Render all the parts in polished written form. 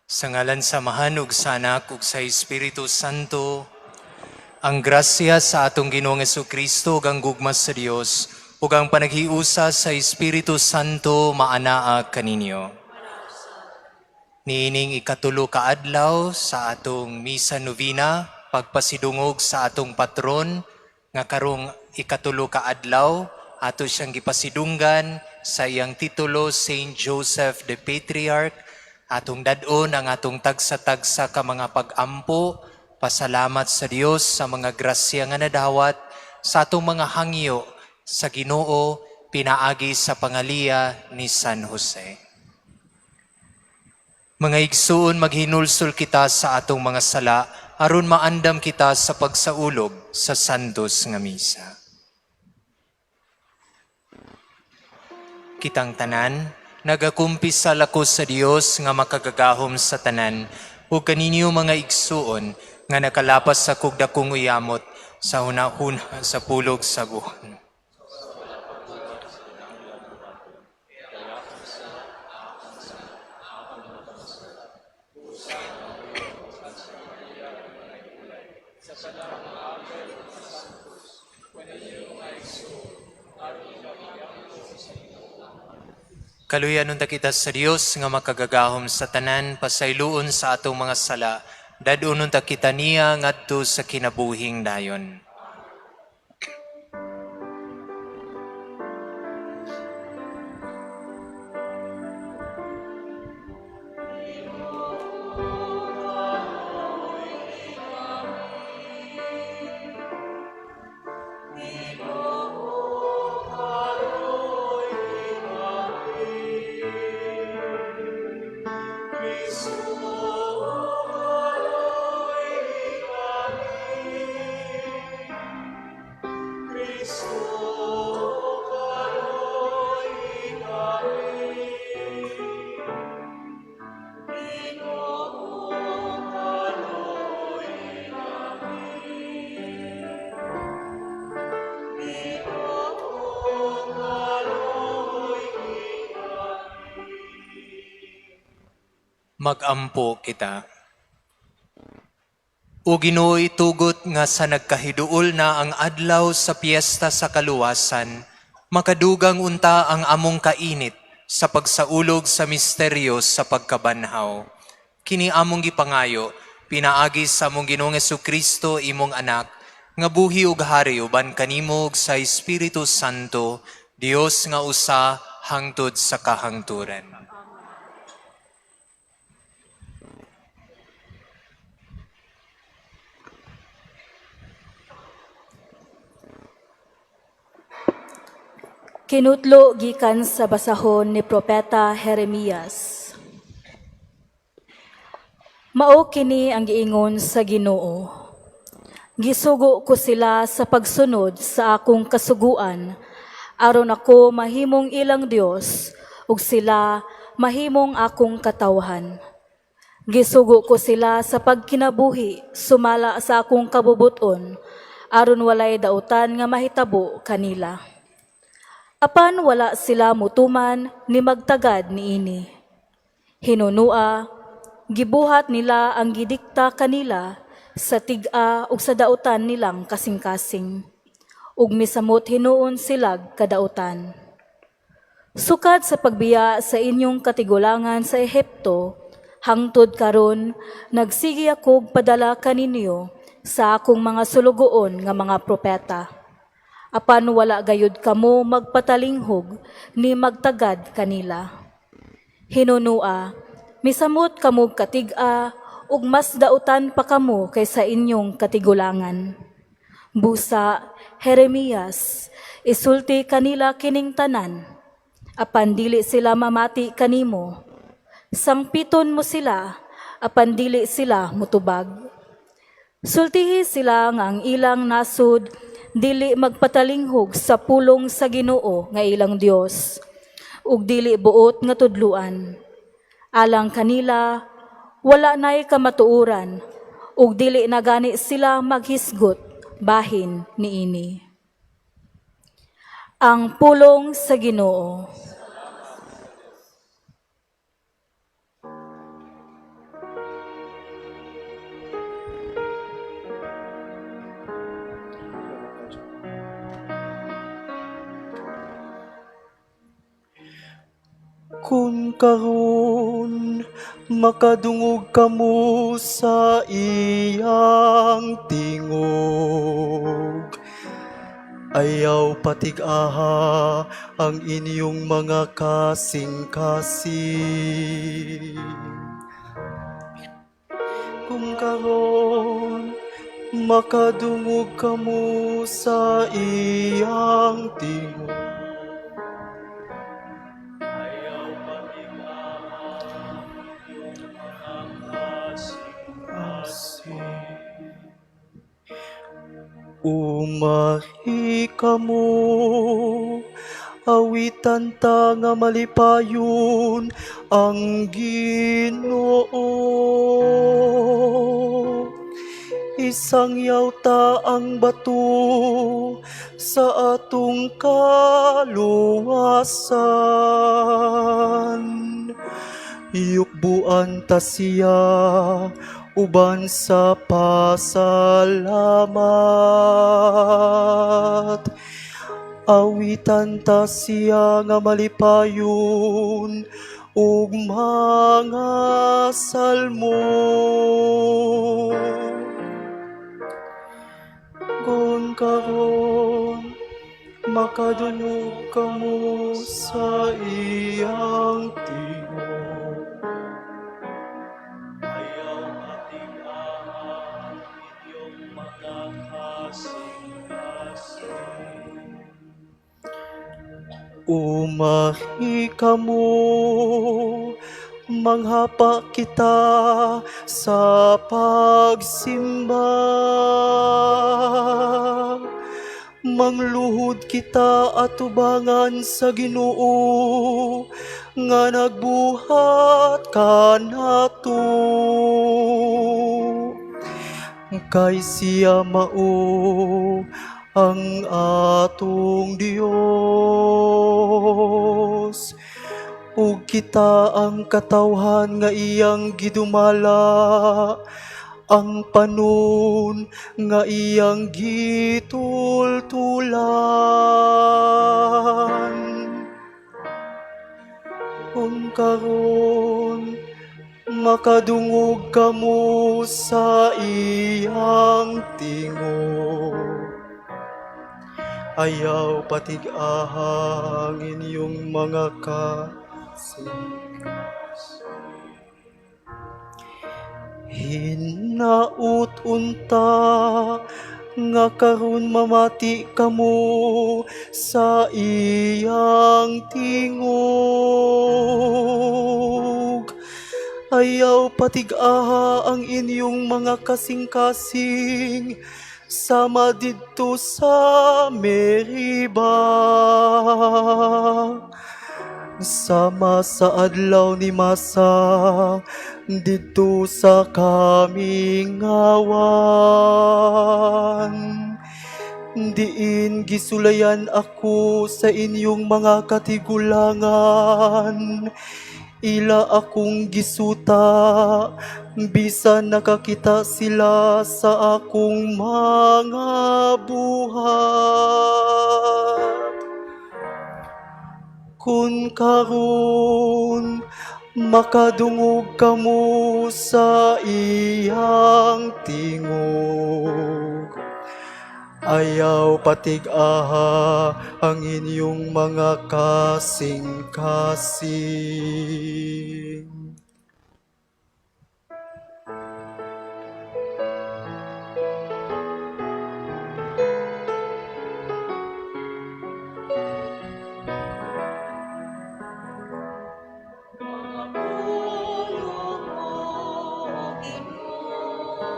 Sa ngalan sa Amahan ug sa Anak ug sa Espiritu Santo, ang grasya sa atong Ginoong Kristo ug ang gugma sa Dios ug ang panaghiusa sa Espiritu Santo maanaa kaninyo. Niining ikatulo ka adlaw sa atong misa novena, pagpasidungog sa atong patron nga karong ikatulo ka adlaw ato siyang gipasidunggan sa iyang titulo, Saint Joseph the Patriarch. Atong dad-on ang atong tagsa-tagsa ka mga pag-ampo, pasalamat sa Dios sa mga grasya nga nadawat, sa atong mga hangyo sa Ginoo pinaagi sa pangaliya ni San Jose. Mga igsuon, maghinulsol kita sa atong mga sala aron maandam kita sa pagsaulog sa santos nga misa. Kitang tanan, nagakumpisal ako sa Dios nga makagagahom sa tanan, ug kaninyo, mga igsuon, nga nakalapas sa kog dakong uyamot sa hunahuna, sa pulog, sa buhat. Kaluyan unta kita sa Dios nga makagagahom sa tanan, pasayloon sa atong mga sala, dad-on unta kita niya ngadto sa kinabuhing dayon. Magampo kita. O Ginoo, itugot nga sa nagkahiduol na ang adlaw sa piyesta sa kaluwasan, makadugang unta ang among kainit sa pagsaulog sa misteryo sa pagkabanhaw. Kini among gipangayo pinaagi sa among Ginoong Kristo, imong anak, nga buhi ug hari uban kanimo ug sa Espiritu Santo, Dios nga usa hangtod sa kahangturan. Kinutlo gikan sa basahon ni Propeta Jeremias. Mao kini ang giingon sa Ginoo: Gisugo ko sila sa pagsunod sa akong kasuguan aron ako mahimong ilang Dios ug sila mahimong akong katawhan. Gisugo ko sila sa pagkinabuhi sumala sa akong kabubuton aron walay dautan nga mahitabo kanila. Apan wala sila mutuman ni magtagad niini. Hinunua, gibuhat nila ang gidikta kanila sa tig-a ug sa dautan nilang kasing-kasing. Ug misamot hinuon silag kadautan. Sukad sa pagbiya sa inyong katigulangan sa Ehipto, hangtod karon nagsige akog padala kaninyo sa akong mga sulugoon nga mga propeta. Apan wala gayud kamo magpatalinghog ni magtagad kanila. Hinunua, misamot kamo katig-a ug mas dautan pa kamo kaysa inyong katigulangan. Busa, Jeremias, isulti kanila kining tanan. Apan dili sila mamati kanimo. Sangpiton mo sila, apan dili sila mutubag. Sultihi sila nga ang ilang nasud dili magpatalinghog sa pulong sa Ginoo nga ilang Dios ug dili buot nga tudluan. Alang kanila, wala nay kamatuoran ug dili na gani sila maghisgot bahin niini. Ang pulong sa Ginoo. Kung karon makadungog kamo sa iyang tingog, ayaw patig-aha ang inyong mga kasing-kasing. Kung karon makadungog kamo sa iyang tingog, ayaw patig-aha ang inyong mga kasing-kasing. Umahi kamo, awitan ta nga malipayon ang Ginoo. Isangyaw ta ang bato sa atong kaluwasan. Yukbuan ta siya uban sa pasalamat. Awitan ta siya nga malipayon ug mga salmo. Kung karon makadungog kamo sa iyang tingog, ayaw patig-aha ang inyong mga kasing-kasing. Umahi kamo, manghapa kita sa pagsimba. Mangluhod kita atubangan sa Ginoo nga nagbuhat kanato. Kay siya mao ang atong Dios, ug kita ang katawhan nga iyang gidumala, ang panon nga iyang gitultulan. Kung karon makadungog kamo sa iyang tingog, ayaw patig-aha ang inyong mga kasing-kasing. Hinaut unta nga karon mamati kamo sa iyang tingog. Ayaw patig-aha ang inyong mga kasing-kasing sama didto sa Meriba, sama sa adlaw ni Masa didto sa kamingawan. Diin gisulayan ako sa inyong mga katigulangan. Ila akong gisuta, bisan nakakita sila sa akong mga buhat. Kung karon makadungog kamo sa iyang tingog, ayaw patig-aha ang inyong mga kasing-kasing. Mga pulong mo, Ginoo,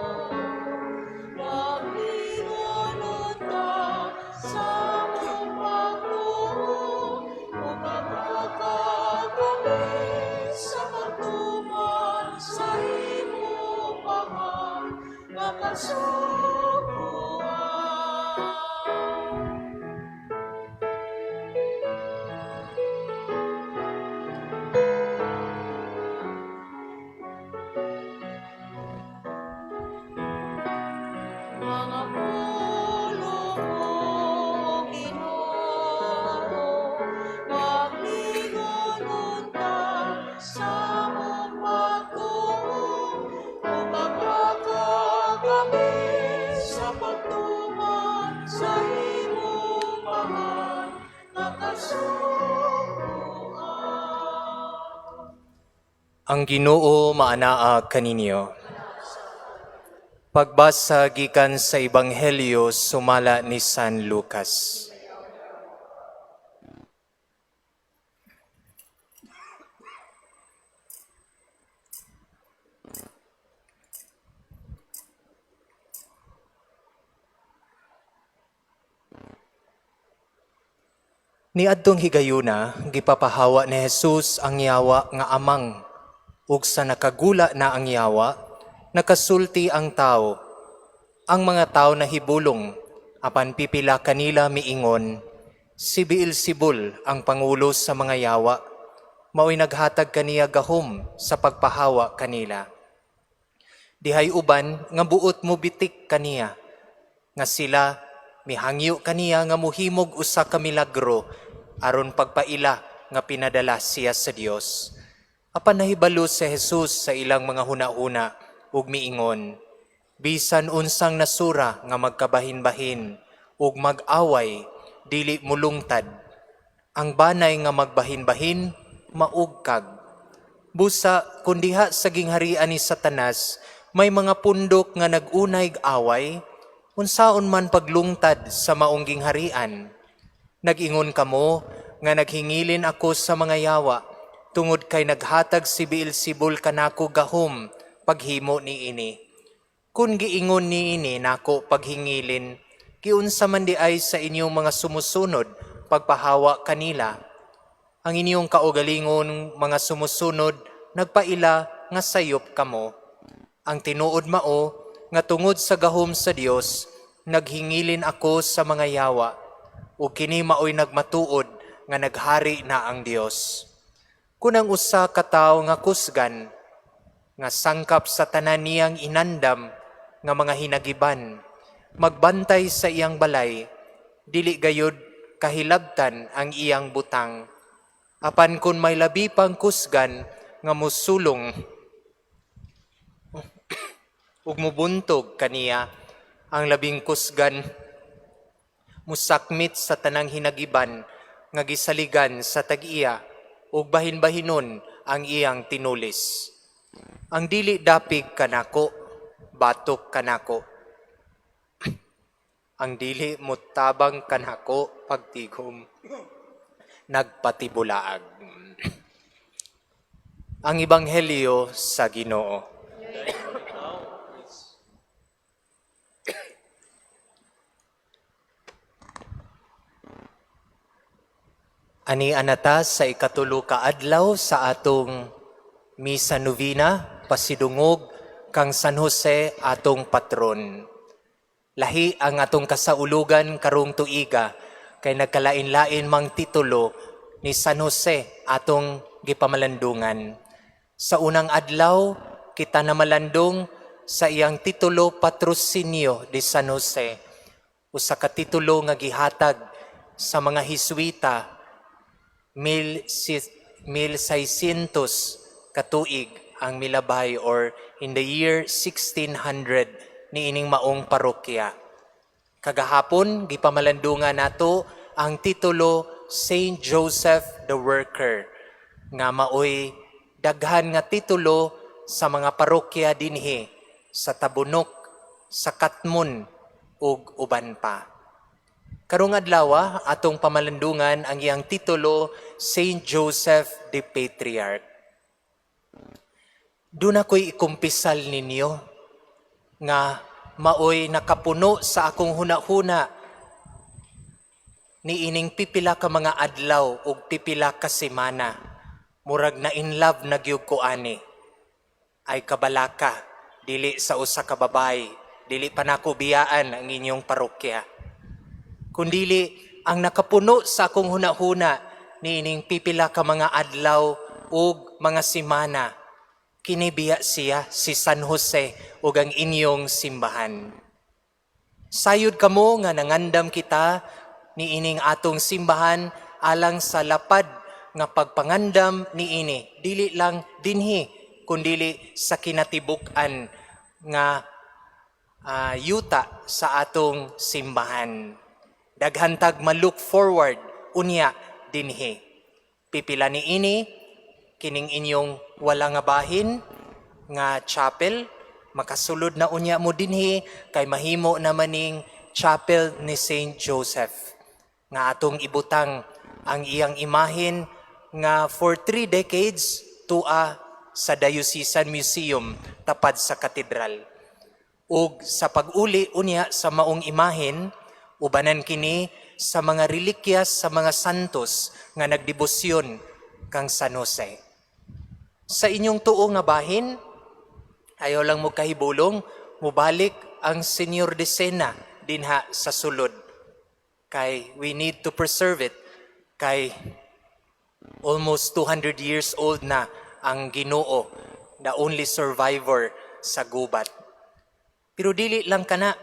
Maglingon unta sa among pagtuo, ug kami sa pagtuman sa imong mahal nga kasuguan. Mga pulong mo, Ginoo, maglingon unta kasuguan. Ang Ginoo maanaa kaninyo. Pagbasa gikan sa Ebanghelyo sumala ni San Lucas. Niadtong higayuna, gipapahawa ni Jesus ang yawa nga amang. Ug sa nakagula na ang yawa, nakasulti ang tao. Ang mga tao nahibulong, apan pipila kanila miingon, si Beelzebul ang pangulo sa mga yawa, mao'y naghatag kaniya gahom sa pagpahawa kanila. Dihay uban nga buot mo bitik kaniya, nga sila mihangyo kaniya nga muhimog usa ka milagro aron pagpaila nga pinadala siya sa Dios. Apan nahibalo si Jesus sa ilang mga hunahuna ug miingon, bisan unsang nasura nga magkabahin-bahin ug mag-away dili mulungtad. Ang banay nga magbahin-bahin maugkag. Busa kun diha sa gingharian ni Satanas may mga pundok nga nag-unay away, unsaon man paglungtad sa maong gingharian? Nag-ingon kamo nga naghingilin ako sa mga yawa tungod kay naghatag si Beelzebul kanako gahom paghimo niini. Kun giingon niini nako paghingilin, giunsa man diay sa inyong mga sumusunod pagpahawa kanila? Ang inyong kaugalingon mga sumusunod nagpaila nga sayop kamo. Ang tinuod mao nga tungod sa gahom sa Dios naghingilin ako sa mga yawa, ug kini maoy nagmatuod nga naghari na ang Dios. Kun ang usa ka tawo nga kusgan nga sangkap sa tanan niyang inandam nga mga hinagiban, magbantay sa iyang balay, dili gayud kahilabtan ang iyang butang. Apan kun may labi pang kusgan nga musulong ug mubuntog kaniya, ang labing kusgan musakmit sa tanang hinagiban nga gisaligan sa tag-iya ug bahin-bahinon ang iyang tinulis. Ang dili dapig kanako, batok kanako. Ang dili mutabang kanako pagtigom, nagpatibulaag. Ang Ebanghelyo sa Ginoo. Ani anata sa ikatulo ka adlaw sa atong Misa Novena, pasidungog kang San Jose atong patron. Lahi ang atong kasaulugan karong tuiga kay nagkalain-lain mang titulo ni San Jose atong gipamalandungan. Sa unang adlaw, kita namalandong sa iyang titulo Patrocinio de San Jose. Usa ka titulo nga gihatag sa mga Hisuita 1600 katuig ang milabay or in the year 1600 niining maong parokya. Kagahapon gipamalandungan nato ang titulo Saint Joseph the Worker nga maoy daghan nga titulo sa mga parokya dinhi sa Tabunok, sa Katmon ug uban pa. Karong adlaw atong pamalandungan ang iyang titulo Saint Joseph the Patriarch. Duna ko'y ikumpisal ninyo nga maoy nakapuno sa akong hunahuna niining pipila ka mga adlaw ug pipila ka semana. Murag na in love na gyud ko ani. Ay kabalaka, dili sa usa ka babay, dili pa nako biyaan ang inyong parokya. Kundili ang nakapuno sa akong hunahuna niining pipila ka mga adlaw ug mga semana, kini biya siya si San Jose ug ang inyong simbahan. Sayod kamo nga nangandam kita niining atong simbahan alang sa lapad nga pagpangandam niini, dili lang dinhi kundili sa kinatibuk-an nga yuta sa atong simbahan. Daghan tag ma-look forward unya dinhi. Pipila ni ini kining inyong wala nga bahin nga chapel, makasulod na unya mo dinhi kay mahimo naman ning chapel ni Saint Joseph nga atong ibutang ang iyang imahen nga for 3 decades tua sa Diocesan Museum tapad sa katedral. Ug sa pag-uli unya sa maong imahen, ubanan kini sa mga relikyas sa mga santos nga nagdebosyon kang San Jose. Sa inyong tuo nga bahin, ayaw lang mo kahibulong, mubalik ang Señor de Sena dinha sa sulod. Kay we need to preserve it. Kay almost 200 years old na ang Ginoo, the only survivor sa gubat. Pero dili lang kana,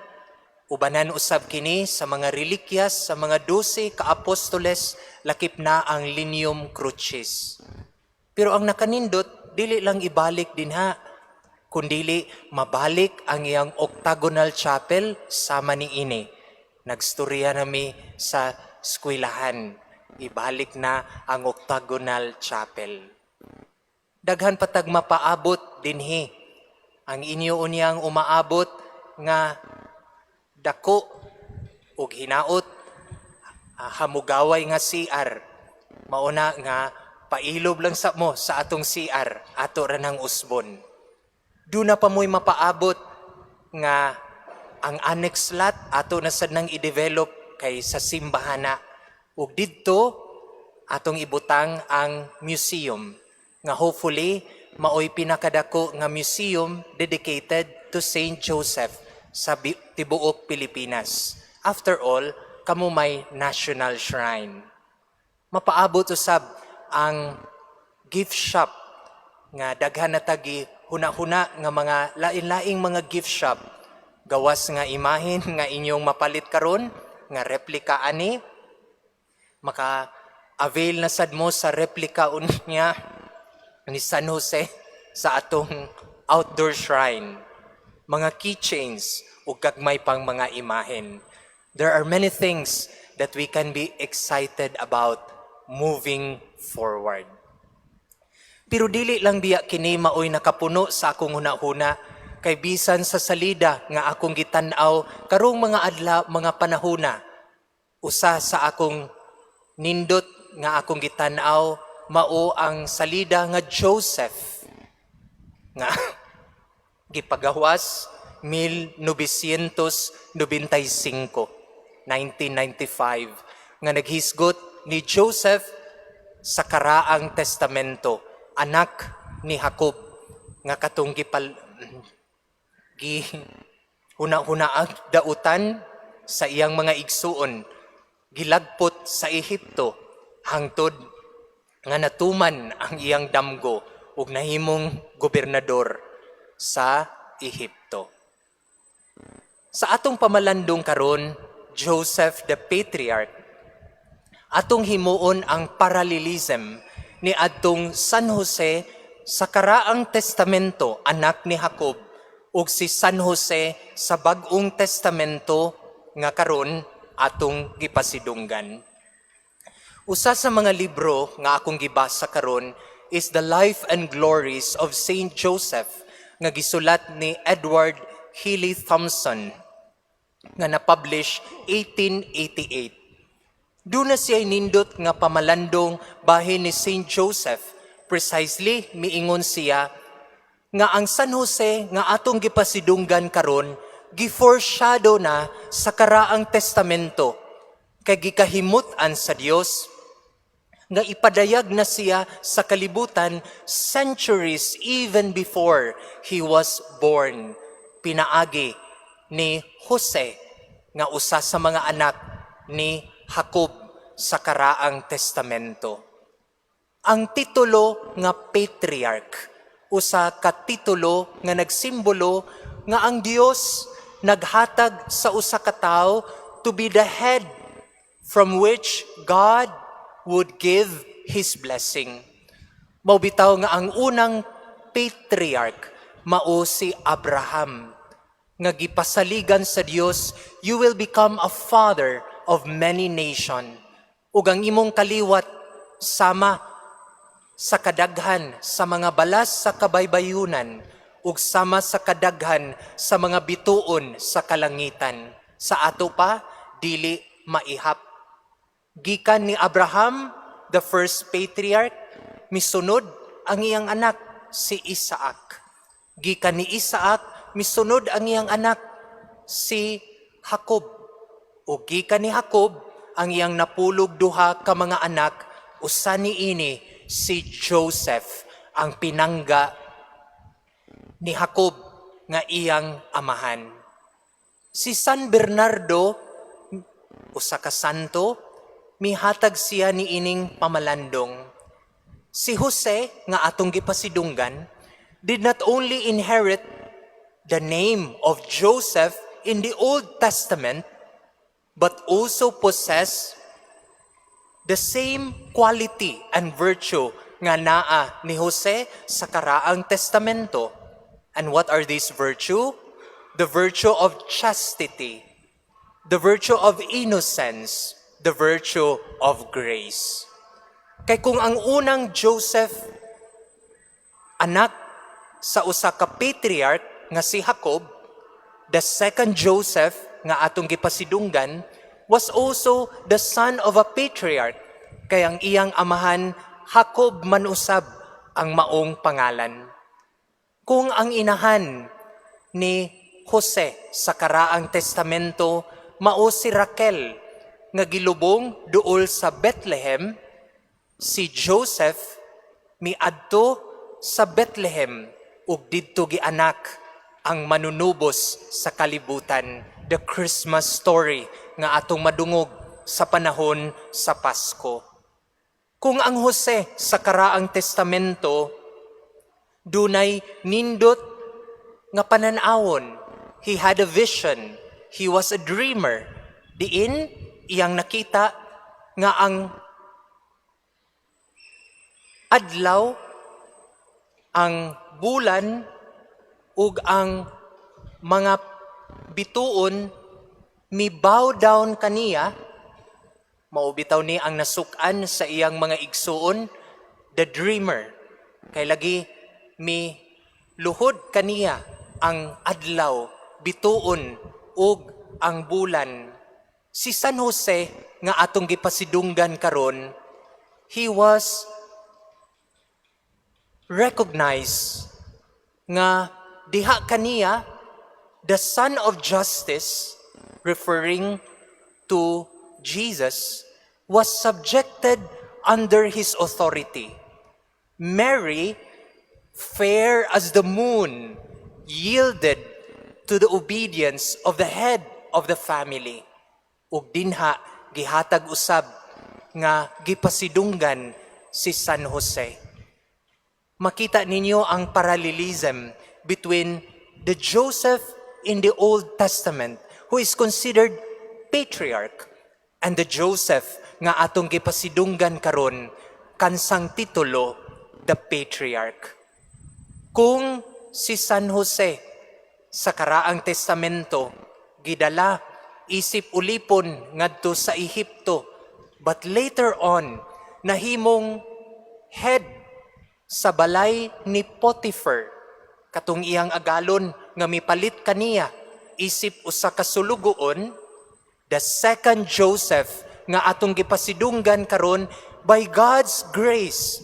ubanan usab kini sa mga relikyas sa mga 12 ka apostoles, lakip na ang lignum crucis. Pero ang nakanindot, dili lang ibalik dinha, kundili mabalik ang iyang octagonal chapel sama ni ini. Nagstorya nami sa eskwelahan. Ibalik na ang octagonal chapel. Daghan patag mapaabot dinhi. Ang inyo unyang umaabot nga dako ug hinaot hamugaway nga CR. Mauna nga pailob lang sa mo sa atong CR, ato ra nang usbon. Duna pa mo'y mapaabot nga ang annex lot ato na sad nang i-develop kay sa simbahana. Ug didto atong ibutang ang museum nga hopefully maoy pinakadako nga museum dedicated to Saint Joseph sa tibuok Pilipinas. After all, kamo may national shrine. Mapaabot usab ang gift shop nga daghan na tagi huna-huna nga mga lain-laing mga gift shop, gawas nga imahen nga inyong mapalit karon nga replika ani, maka avail na sad mo sa replika unya ni San Jose sa atong outdoor shrine, mga keychains ug gagmay pang mga imahen. There are many things that we can be excited about moving forward. Pero dili lang biya kini maoy nakapuno sa akong hunahuna, kay bisan sa salida nga akong gitan-aw karong mga adlaw, mga panahona, usa sa akong nindot nga akong gitan-aw mao ang salida nga Joseph nga gipagawas 1995, 1995, nga naghisgot ni Joseph sa Karaang Testamento, anak ni Jacob nga katong gipal gi huna-huna ang dautan sa iyang mga igsuon, gilagpot sa Ehipto hangtod nga natuman ang iyang damgo ug nahimong gobernador sa Ehipto. Sa atong pamalandong karon, Joseph the Patriarch, atong himuon ang parallelism ni adtong San Jose sa Karaang Testamento, anak ni Jacob, ug si San Jose sa Bag-ong Testamento nga karon atong gipasidunggan. Usa sa mga libro nga akong gibasa karon is The Life and Glories of Saint Joseph nga gisulat ni Edward Healy Thompson nga na-publish 1888. Duna siya nindot nga pamalandong bahin ni Saint Joseph. Precisely, miingon siya nga ang San Jose nga atong gipasidunggan karon gi-foreshadow na sa Karaang Testamento kay gikahimut-an sa Dios nga ipadayag na siya sa kalibutan centuries even before he was born, pinaagi ni Jose nga usa sa mga anak ni Jacob sa Karaang Testamento. Ang titulo nga patriarch, usa ka titulo nga nagsimbolo nga ang Dios naghatag sa usa ka tawo to be the head from which God would give His blessing. Mao bitaw nga ang unang patriarch mao si Abraham nga gipasaligan sa Dios, "You will become a father of many nation. Ug ang imong kaliwat sama sa kadaghan sa mga balas sa kabaybayunan ug sama sa kadaghan sa mga bituon sa kalangitan. Sa ato pa, dili maihap. Gikan ni Abraham, the first patriarch, misunod ang iyang anak si Isaac. Gikan ni Isaac, misunod ang iyang anak si Jacob. Ug gikan ni Jacob, ang iyang napulog duha ka mga anak, usa niini si Joseph, ang pinangga ni Jacob nga iyang amahan. Si San Bernardo, usa ka santo, mihatag siya niining pamalandong. Si Jose nga atong gipasidunggan did not only inherit the name of Joseph in the Old Testament but also possess the same quality and virtue nga naa ni Jose sa Karaang Testamento. And what are these virtue? The virtue of chastity, the virtue of innocence, the virtue of grace. Kay kung ang unang Joseph, anak sa usa ka patriarch nga si Jacob, the second Joseph nga atong gipasidunggan was also the son of a patriarch, kay ang iyang amahan Jacob man usab ang maong pangalan. Kung ang inahan ni Jose sa Karaang Testamento mao si Raquel nga gilubong duol sa Bethlehem, si Joseph miadto sa Bethlehem ug didto gianak ang manunubos sa kalibutan, the Christmas story nga atong madungog sa panahon sa Pasko. Kung ang Jose sa Karaang Testamento dunay nindot nga panan-awon, he had a vision, he was a dreamer. Diin iyang nakita nga ang adlaw, ang bulan ug ang mga bituon mi bow down kaniya. Mao bitaw ni ang nasuk-an sa iyang mga igsuon, "the dreamer," kay lagi mi luhod kaniya ang adlaw, bituon ug ang bulan. Si San Jose nga atong gipasidunggan karon, he was recognized nga diha kaniya the Son of Justice, referring to Jesus, was subjected under his authority. Mary, fair as the moon, yielded to the obedience of the head of the family. Ug dinha gihatag usab nga gipasidunggan si San Jose. Makita ninyo ang parallelism between the Joseph in the Old Testament who is considered patriarch and the Joseph nga atong gipasidunggan karon, kansang titulo the patriarch. Kung si San Jose sa Karaang Testamento gidala isip ulipon ngadto sa Ehipto, but later on nahimong head sa balay ni Potiphar, katong iyang agalon nga mipalit kaniya isip usa ka sulugoon, the second Joseph nga atong gipasidunggan karon, by God's grace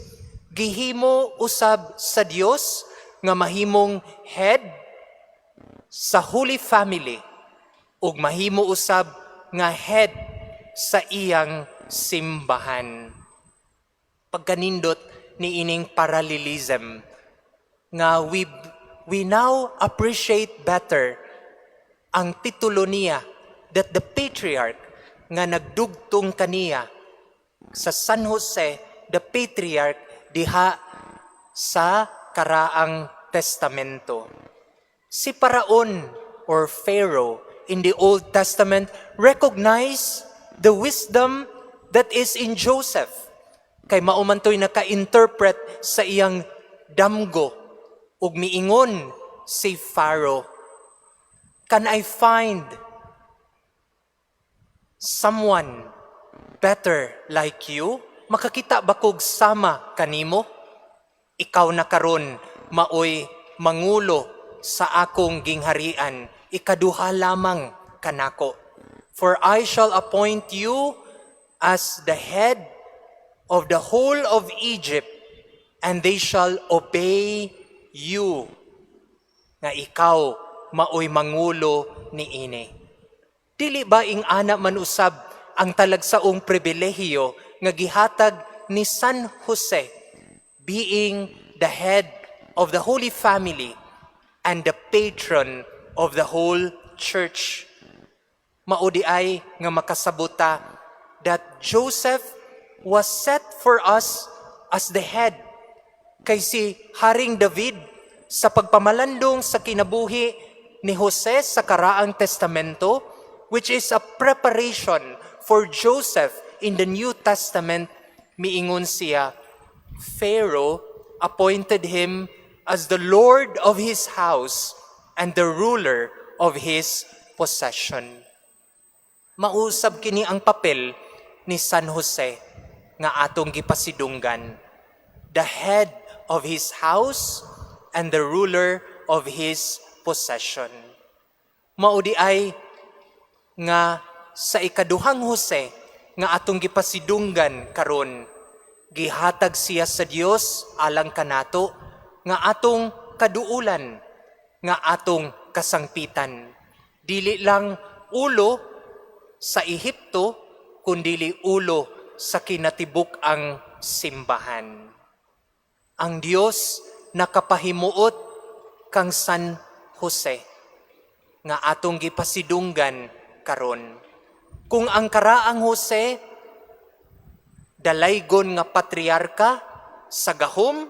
gihimo usab sa Dios nga mahimong head sa Holy Family ug mahimo usab nga head sa iyang simbahan. Pagkanindot niining parallelism nga we now appreciate better ang titulo niya that the patriarch nga nagdugtong kaniya sa San Jose, the patriarch diha sa Karaang Testamento. Si Paraon or Pharaoh in the Old Testament recognized the wisdom that is in Joseph. Kay mao man to'y naka-interpret sa iyang damgo ug miingon si Pharaoh, "Can I find someone better like you?" Makakita ba kog sama kanimo? Ikaw na karon maoy mangulo sa akong gingharian, ikaduha lamang kanako. For I shall appoint you as the head of the whole of Egypt, and they shall obey you." Nga ikaw maoy mangulo niini. Dili ba ing-ana man usab ang talagsaong pribilehiyo nga gihatag ni San Jose, being the head of the Holy Family and the patron of the whole church? Mao diay nga makasabota that Joseph was set for us as the head. Kay si Haring David, sa pagpamalandong sa kinabuhi ni Jose sa Karaang Testamento, which is a preparation for Joseph in the New Testament, miingon siya, Pharaoh appointed him as the lord of his house and the ruler of his possession. Mao usab kini ang papel ni San Jose nga atong gipasidunggan. The head of his house and the ruler of his possession. Mao diay nga sa ikaduhang Jose nga atong gipasidunggan karon, gihatag siya sa Dios alang kanato nga atong kaduulan, nga atong kasangpitan. Dili lang ulo sa Ehipto, kundili ulo sa kinatibuk-ang simbahan. Ang Dios nakapahimuot kang San Jose nga atong gipasidunggan karon. Kung ang karaang Jose dalaygon nga patriarka sa gahom,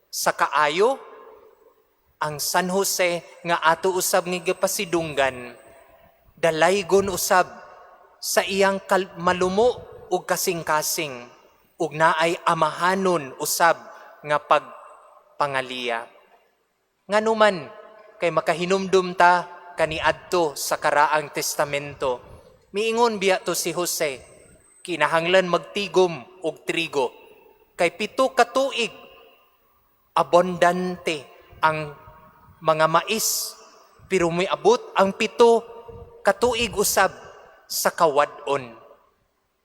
sa kaayo, ang San Jose nga ato usab nga gipasidunggan, dalaygon usab sa iyang malumo ug kasing-kasing ug naay amahanon usab nga pagpangaliya. Nganuman kay makahinumdum ta kaniadto sa Karaang Testamento. Miingon biya to si Jose, kinahanglan magtigom og trigo. Kay 7 ka tuig abundante ang mga mais, pero miabot ang 7 ka tuig usab sa kawad-on.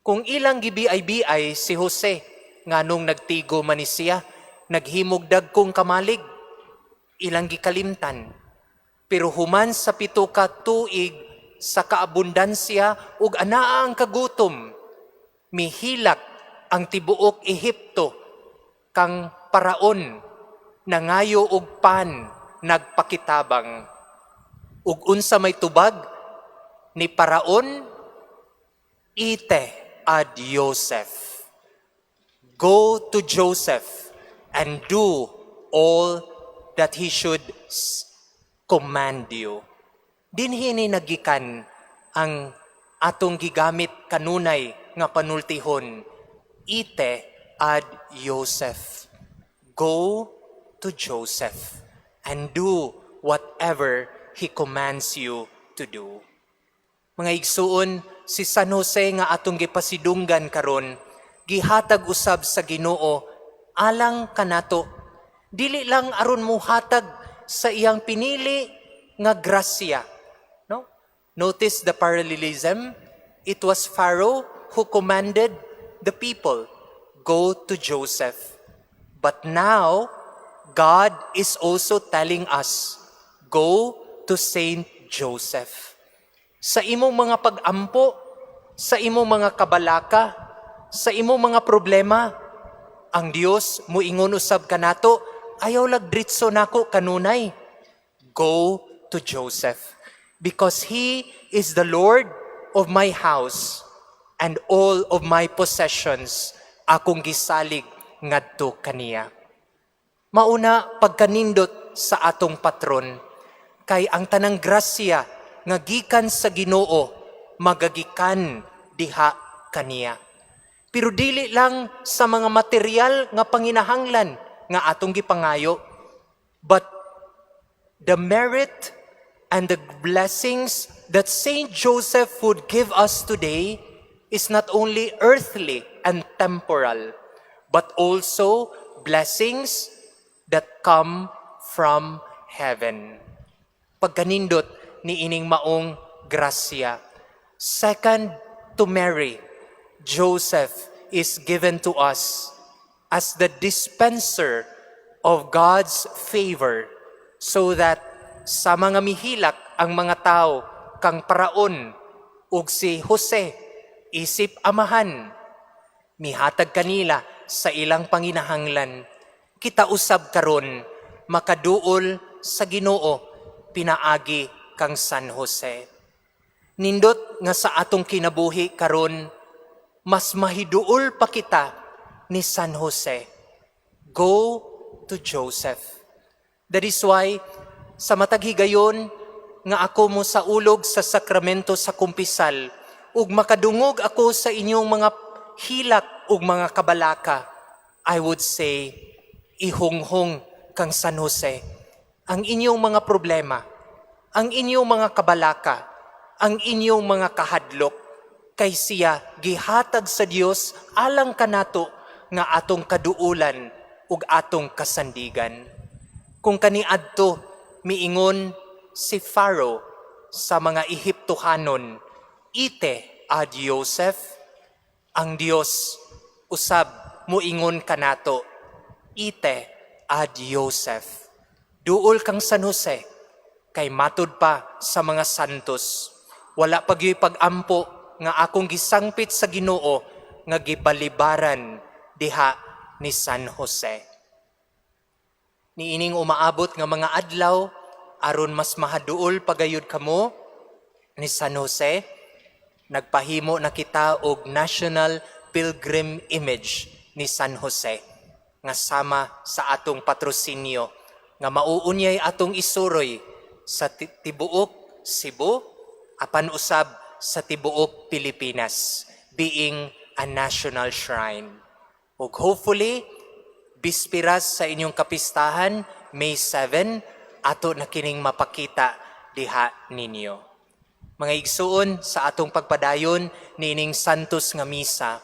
Kung ilang gibiay-biay si Jose, nganong nagtigo man ni siya, naghimog dagkong kamalig, ilang gikalimtan. Pero human sa 7 ka tuig sa kaabundansya ug anaa ang kagutom, mihilak ang tibuok Ehipto kang Paraon, nangayo og pan, nagpakitabang. Ug unsa may tubag ni Paraon? "Ite ad Joseph." Go to Joseph and do all that he should command you. Dinhi ni nagikan ang atong gigamit kanunay nga panultihon. "Ite ad Joseph." Go to Joseph and do whatever he commands you to do. Mga igsuon, si San Jose nga atong gipasidunggan karon, gihatag usab sa Ginoo alang kanato. Dili lang aron muhatag sa iyang pinili nga grasya. No? Notice the parallelism. It was Pharaoh who commanded the people, "Go to Joseph." But now, God is also telling us, "Go to Saint Joseph." Sa imong mga pag-ampo, sa imong mga kabalaka, sa imong mga problema, ang Dios muingon usab kanato, "Ayaw lag dritso nako kanunay. Go to Joseph because he is the Lord of my house and all of my possessions akong gisalig ngadto kaniya." Mauna pagkanindot sa atong patron, kay ang tanang grasya nga gikan sa Ginoo magagikan diha kaniya. Pero dili lang sa mga material nga panginahanglan nga atong gipangayo, but the merit and the blessings that Saint Joseph would give us today is not only earthly and material, but also and temporal, but also blessings that come from heaven. Pagkanindot ni ining maong grasya. Second to Mary, Joseph is given to us as the dispenser of God's favor so that sa mga mihilak ang mga tao kang Paraon ug si Jose isip amahan, mihatag kanila sa ilang panginahanglan. Kita usab karon makaduol sa Ginoo pinaagi kang San Jose. Nindot nga sa atong kinabuhi karon, mas mahiduol pa kita ni San Jose. Go to Joseph. That is why sa matag higayon nga ako mo saulog sa sakramento sa kumpisal ug makadungog ako sa inyong mga hilak ug mga kabalaka, I would say, ihunghong kang San Jose ang inyong mga problema, ang inyong mga kabalaka, ang inyong mga kahadlok, kay siya gihatag sa Dios alang kanato nga atong kaduulan ug atong kasandigan. Kung kaniadto miingon si Pharaoh sa mga Ehiptohanon, "Ite ad Joseph," ang Dios usab muingon kanato, "Ite ad Joseph." Duol kang San Jose, kay matud pa sa mga santos, wala pa gyuy pag-ampo nga akong gisangpit sa Ginoo nga gibalibaran diha ni San Jose. Niining umaabot nga mga adlaw, aron mas mahaduol pagayod kamo ni San Jose, nagpahimo na kita og national pilgrim image ni San Jose nga sama sa atong patrosinyo nga mauunyay atong isuroy sa tibuok Cebu apan usab sa tibuok Pilipinas, being a national shrine. Ug hopefully bispiras sa inyong kapistahan, May 7, ato na kining mapakita diha ninyo. Mga igsuon, sa atong pagpadayon niining Santos nga Misa,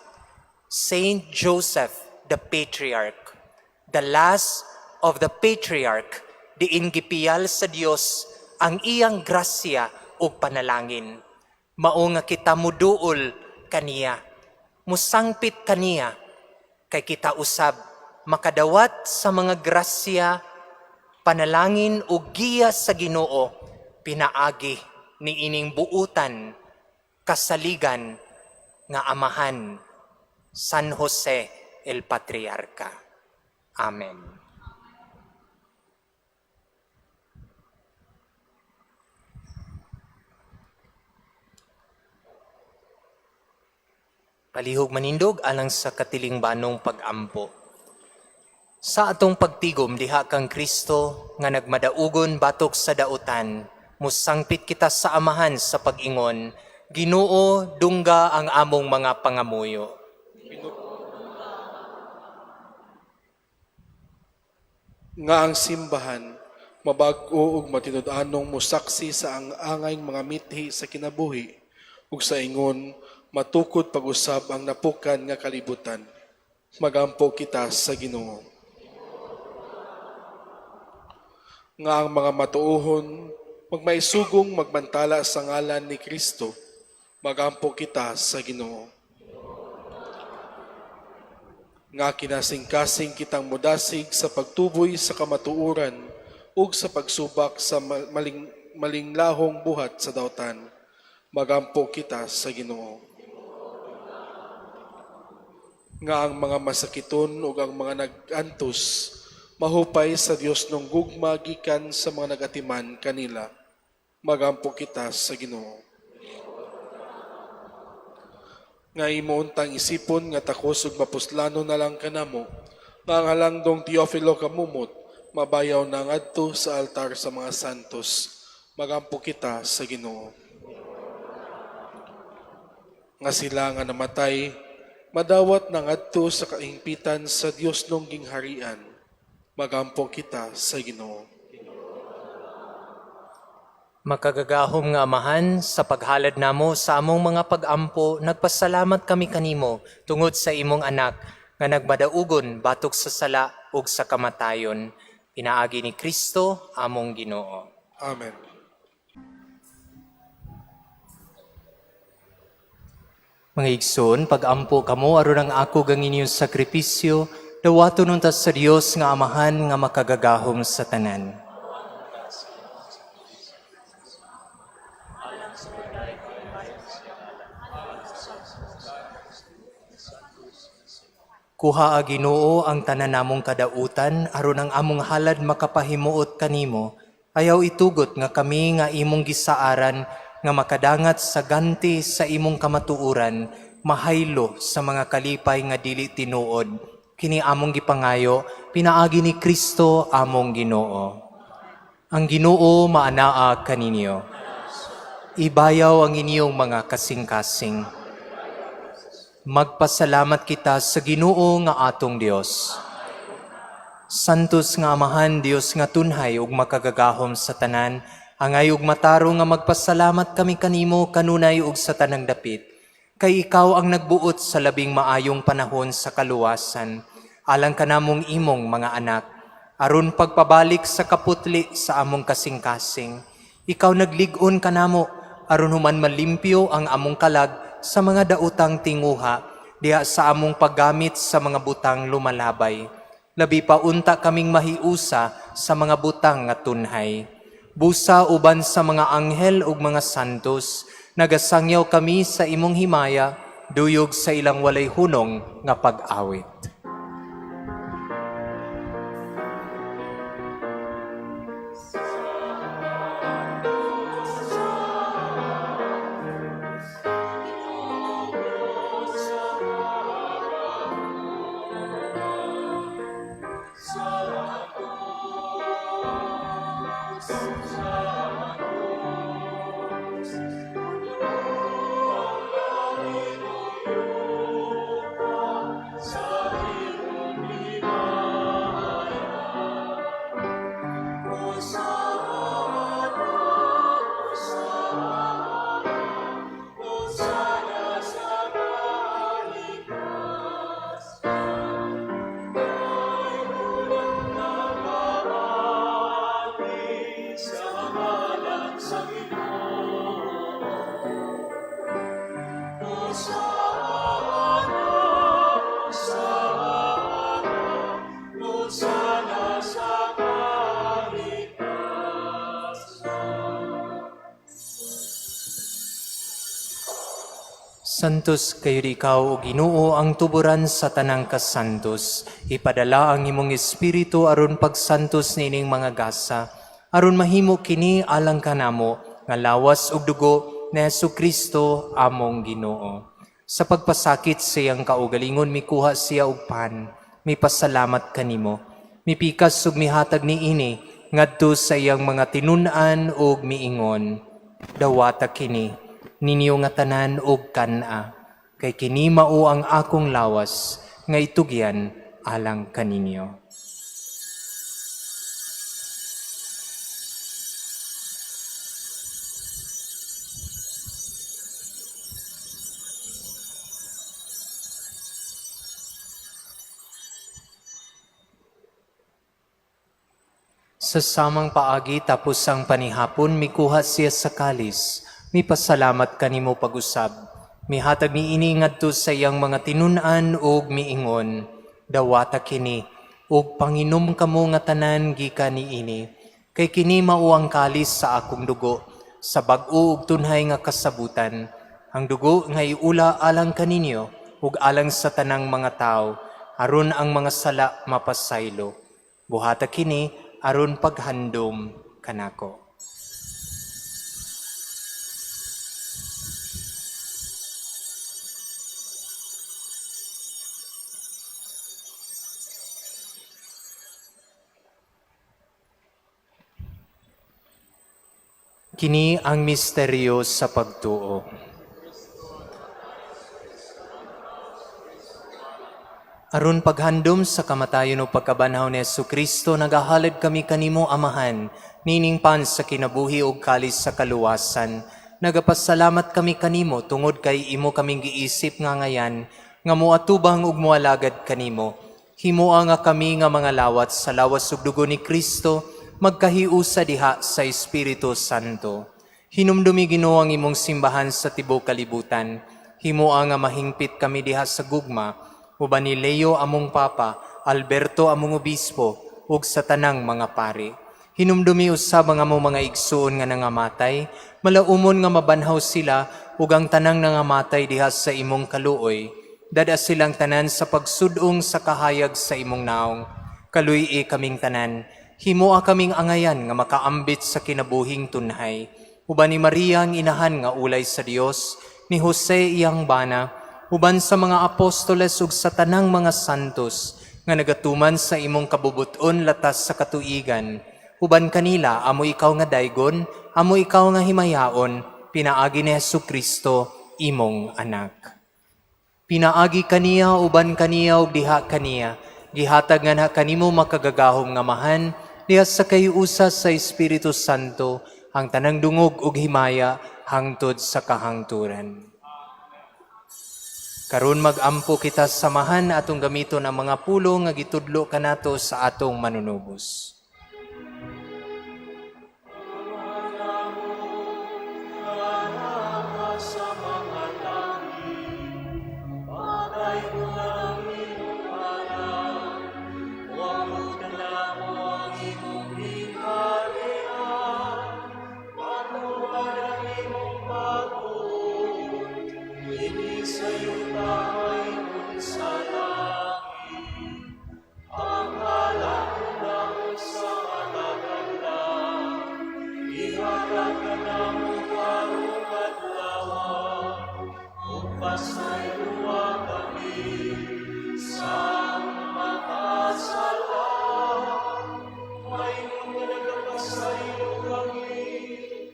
Saint Joseph the Patriarch, the last of the patriarch, diin gipiyal sa Dios ang iyang grasya ug panalangin. Mao nga kita muduol kaniya, musangpit kaniya, kay kita usab makadawat sa mga grasya, panalangin ug giya sa Ginoo pinaagi niining buutan kasaligan nga amahan, San Jose el Patriarca. Amen. Palihog manindog alang sa katilingbanong pag-ampo. Sa atong pagtigom diha kang Kristo nga nagmadaugon batok sa dautan, musangpit kita sa Amahan sa pag-ingon, "Ginoo, dungga ang among mga pangamuyo." Nga ang simbahan mabag-o ug matinud-anong musaksi sa ang angayng mga mithi sa kinabuhi ug sa ingon matukod pag-usab ang napukan nga kalibutan. Magampo kita sa Ginoo. Nga ang mga matuohon magmaisugong magbantala sa ngalan ni Kristo. Magampo kita sa Ginoo. Nga kinasingkasing kitang modasig sa pagtuboy sa kamatuoran ug sa pagsubak sa malinglahong buhat sa dautan. Magampo kita sa Ginoo. Nga ang mga masakiton ug ang mga nag-antos mahupay sa Dios nung gugma gikan sa mga nagatiman kanila. Magampo kita sa Ginoo. Nga imo untang isipon nga takos ug mapuslano na lang kanamo, nga ang halangdong Teofilo Camomot mabayaw na ngadto sa altar sa mga santos. Magampo kita sa Ginoo. Nga sila nga namatay madawat na ngadto sa kahingpitan sa Dios nung gingharian. Magampo kita sa Ginoo. Makagagahom nga Amahan, sa paghalad namo sa among mga pag-ampo, nagpasalamat kami kanimo tungod sa imong anak nga nagmadaugon batok sa sala ug sa kamatayon. Pinaagi ni Kristo among Ginoo. Amen. Mga igsoon, pag-ampo kamo aron ang ako gang inyong sakripisyo, dawaton unta sa Dios nga Amahan nga makagagahom sa tanan. Kuha, Ginoo, ang tanan namong kadautan aron ang among halad makapahimuot kanimo. Ayaw itugot nga kami nga imong gisaaran nga makadangat sa ganti sa imong kamatuoran mahaylo sa mga kalipay nga dili tinuod. Kini among gipangayo pinaagi ni Kristo among Ginoo. Ang Ginoo maanaa kaninyo. Ibayaw ang inyong mga kasing-kasing. Magpasalamat kita sa Ginoo nga atong Dios. Santos nga Amahan, Dios nga tunhay ug makagagahom sa tanan, angay ug matarong nga magpasalamat kami kanimo kanunay ug sa tanang dapit. Kay ikaw ang nagbuot sa labing maayong panahon sa kaluwasan, alang kanamong imong mga anak, aron pagpabalik sa kaputli sa among kasing-kasing. Ikaw naglig-on kanamo aron human malimpyo ang among kalag sa mga daotang tinguha diha sa among paggamit sa mga butang lumalabay. Labi pa unta kaming mahiusa sa mga butang nga tunhay. Busa uban sa mga anghel ug mga santos, nagasangyaw kami sa imong himaya, duyog sa ilang walay hunong nga pag-awit. Santos kayo ikaw, o Ginoo, ang tuburan sa tanang kasantos. Ipadala ang imong espiritu aron pagsantos niining mga gasa, aron mahimo kini alang kanamo nga lawas ug dugo ni Hesukristo among Ginoo. Sa pagpasakit sa iyang kaugalingon, mikuha siya og pan, mipasalamat kanimo. Mipikas ug mihatag niini ngadto sa iyang mga tinun-an ug miingon, "Dawata kini ninyo nga tanan og kan-a, kay kini mao ang akong lawas nga itugyan alang kaninyo." Sa samang paagi tapos ang panihapon, mikuha siya sa kalis, mipasalamat kanimo pag-usab. Mihatag niini ngadto sa iyang mga tinun-an ug miingon, "Dawata kini ug panginom kamo nga tanan gikan niini, kay kini mao ang kalis sa akong dugo sa bag-o ug tunhay nga kasabutan, ang dugo nga iula alang kaninyo ug alang sa tanang mga tawo aron ang mga sala mapasaylo. Buhata kini aron paghandom kanako." Kini ang misteryo sa pagtuo. Aron paghandom sa kamatayon ug pagkabanhaw ni Kristo, nagahalad kami kanimo, Amahan, nining pan sa kinabuhi ug kalis sa kaluwasan. Nagapasalamat kami kanimo tungod kay imo kaming giisip nga angayan nga moatubang ug moalagad kanimo. Himoa nga kami nga mga lawat sa lawas ug dugo ni Kristo magkahiusa diha sa Espiritu Santo. Hinumdumi, Ginoo, ang imong simbahan sa tibuok kalibutan. Himoa nga mahingpit kami diha sa gugma uban ni Leo among Papa, Alberto among Obispo, ug sa tanang mga pari. Hinumdumi usab ang among mga igsuon nga nangamatay, malaumon nga mabanhaw sila ug ang tanang nangamatay diha sa imong kaluoy. Dad-a silang tanan sa pagsudong sa kahayag sa imong naong. Kaluy-i kaming tanan, himoa kaming angayan nga makaambit sa kinabuhing tunhay. Uban ni Maria ang inahan nga ulay sa Dios, ni Jose iyang bana, uban sa mga apostoles ug sa tanang mga santos nga nagatuman sa imong kabubut-on latas sa katuigan. Uban kanila, amo ikaw nga daygon, amo ikaw nga himayaon, pinaagi ni Hesu Kristo, imong anak. Pinaagi kaniya, uban kaniya, ug diha kaniya, gihatag nga na kanimo makagagahom nga Amahan, diha sa kahiusa sa Espiritu Santo, ang tanang dungog ug himaya hangtod sa kahangturan. Karon mag-ampo kita sa Amahan, atong gamiton ang mga pulong nga gitudlo kanato sa atong manunubos. Sa mga langit, padayon ang imong ngalan, moabot kanamo ang imong gingharian, matuman ang imong pagbuot, dinhi sa yuta ingon sa langit. Ang namo sa matag adlaw, ihatag kanamo karong adlaw, ug pasayloa kami sa makasala, maingon nga nagapasaylo kami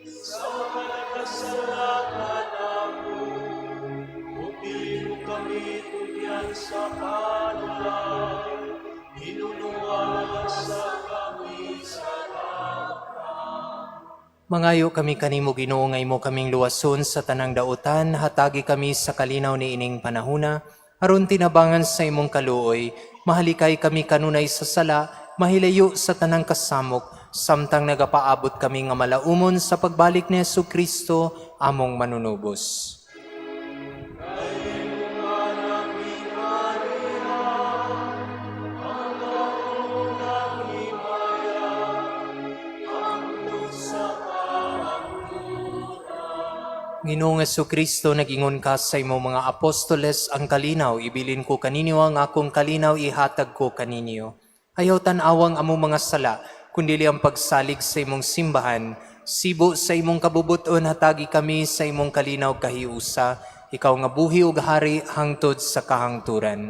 sa mga nagkasala kanamo. Ug dili mo kami tugyan sa panulay, hinunua sa kami sa Mangayo kami kanimo, Ginoo, nga imo kaming luwason sa tanang dautan, hatagi kami sa kalinaw ni ining panahuna, aron tinabangan sa imong kaluoy, mahalikay kami kanunay sa sala, mahilayo sa tanang kasamok, samtang nagapaabot kami nga malaumon sa pagbalik ni Hesu Kristo among manunubos. Ginoong Kristo, nag-ingon ka sa imong mga apostoles, "Ang kalinaw ibilin ko kaninyo, ang akong kalinaw ihatag ko kaninyo." Ayaw tan-awang among mga sala, kundili ang pagsalig sa imong simbahan. Sibo sa imong kabubuton, hatagi kami sa imong kalinaw kahiusa, ikaw nga buhi ug hari hangtod sa kahangturan.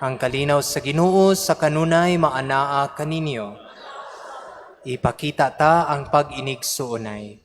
Ang kalinaw sa Ginoo sa kanunay maanaa kaninyo. Ipakita ta ang pag-inigsuonay.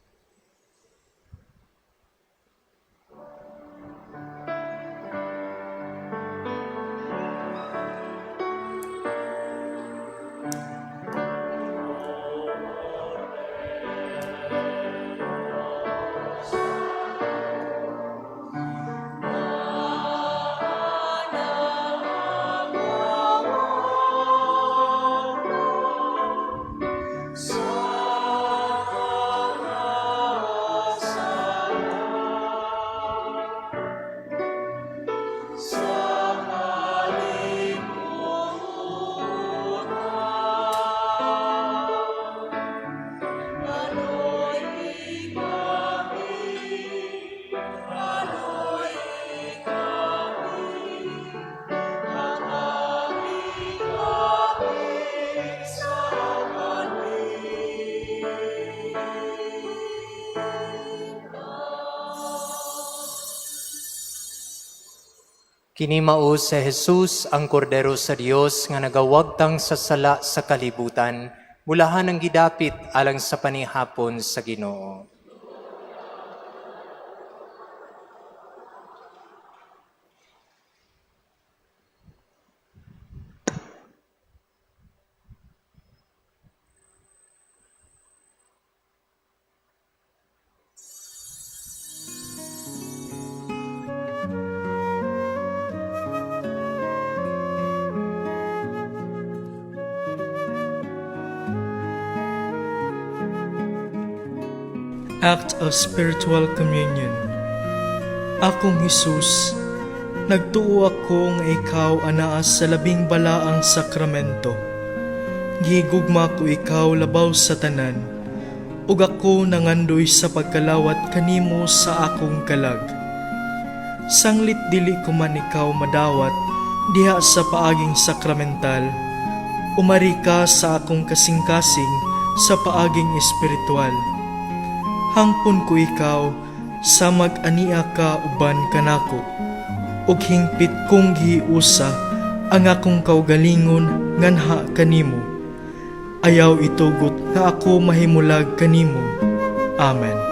Sa sa kalibutan. Kaloy kami, kaloy kami, hatagi kami sa kalinaw. Kini mao si Jesus, ang Kordero sa Dios nga nagawagtang sa sala sa kalibutan. Bulahan ang gidapit alang sa panihapon sa Ginoo. Act of Spiritual Communion. Akong Hesus, nagtuo ako nga ikaw anaa sa labing balaang sakramento. Gihigugma ko ikaw labaw sa tanan, ug ako nangandoy sa pagkalawat kanimo sa akong kalag. Sanglit dili ko man ikaw madawat diha sa paaging sakramental, umari ka sa akong kasing-kasing sa paaging espiritual. Hangpon ko ikaw sa mag-ania ka uban kanako, ug hingpit kong gihiusa ang akong kaugalingon nganha kanimo. Ayaw itugot nga ako mahimulag kanimo. Amen.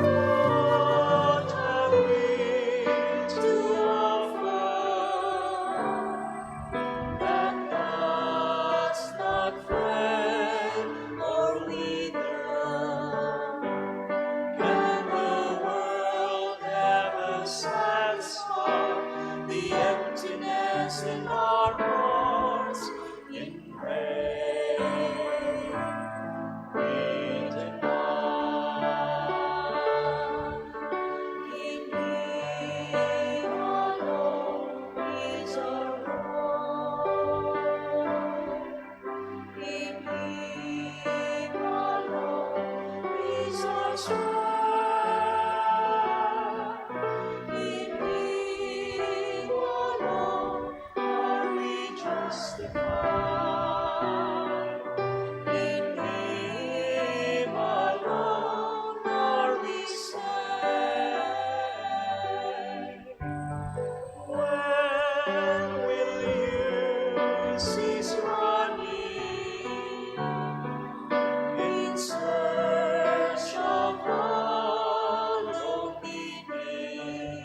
What have we to offer that does not fret or wither? Can the world ever satisfy the emptiness in our hearts? In vain we deny. In Him alone is our hope. In Him alone is our strength. In Him alone are we justified. In Him alone are we saved. When will you cease running in search of hollow meaning?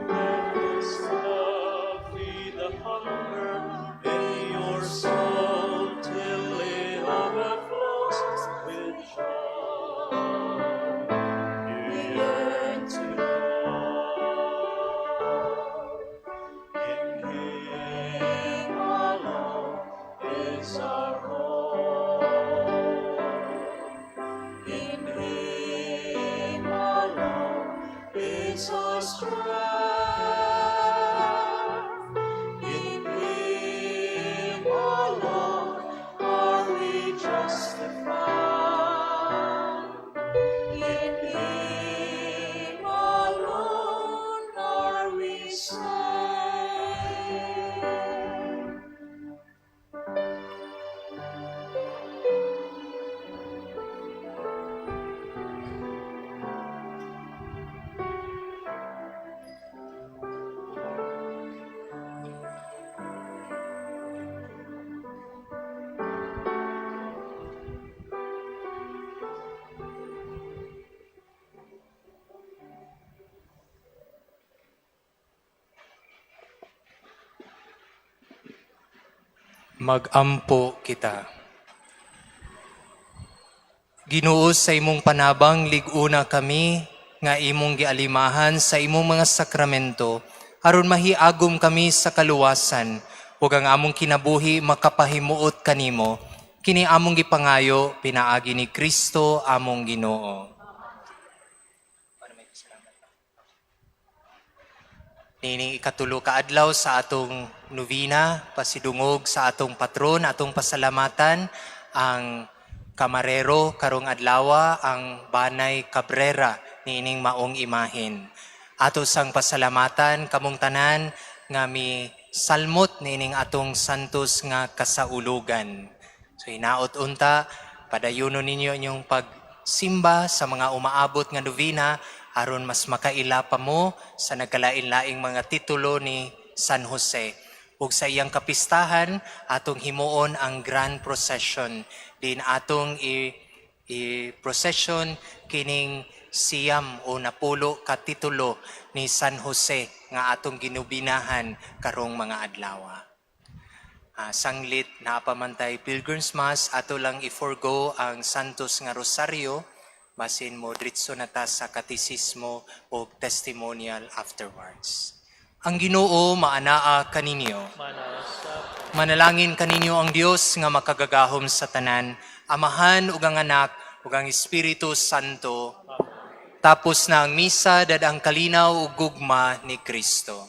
Let His love feed the hunger in your soul till it overflows with joy. You yearn to know. In Him alone is our hope. In Him alone is our strength. In Him alone are we justified. In Him alone are we saved. Magampo kita. Ginoo, sa imong panabang lig-una kami nga imong gialimahan sa imong mga sakramento aron mahiagom kami sa kaluwasan ug ang among kinabuhi makapahimuot kanimo. Kini among gipangayo pinaagi ni Kristo among Ginoo. Niining ikatulo ka adlaw sa atong novena, pasidungog sa atong patron, atong pasalamatan ang kamarero karong adlawa, ang Banay Cabrera niining maong imahen. Ato sang pasalamatan kamong tanan nga mi salmot niining atong santos nga kasaulugan. So hinaot unta padayuno ninyo inyong pagsimba sa mga umaabot nga novena aron mas makaila pa mo sa nagkalain-laing mga titulo ni San Jose. Ug sa iyang kapistahan atong himuon ang grand procession din atong i procession kining 90 o 90 ka titulo ni San Jose nga atong ginobinahan karong mga adlaw. Sanglit naa pa man tay Pilgrim's Mass, ato lang i-forgo ang Santos nga Rosario, basin mo dritso na ta sa katisismo o testimonial afterwards. Ang Ginoo maanaa kaninyo. Manalangin kaninyo ang Dios nga makagagahom sa tanan, Amahan ug ang Anak ug ang Espiritu Santo. Tapos na ang misa, dad-ang kalinaw ug gugma ni Kristo.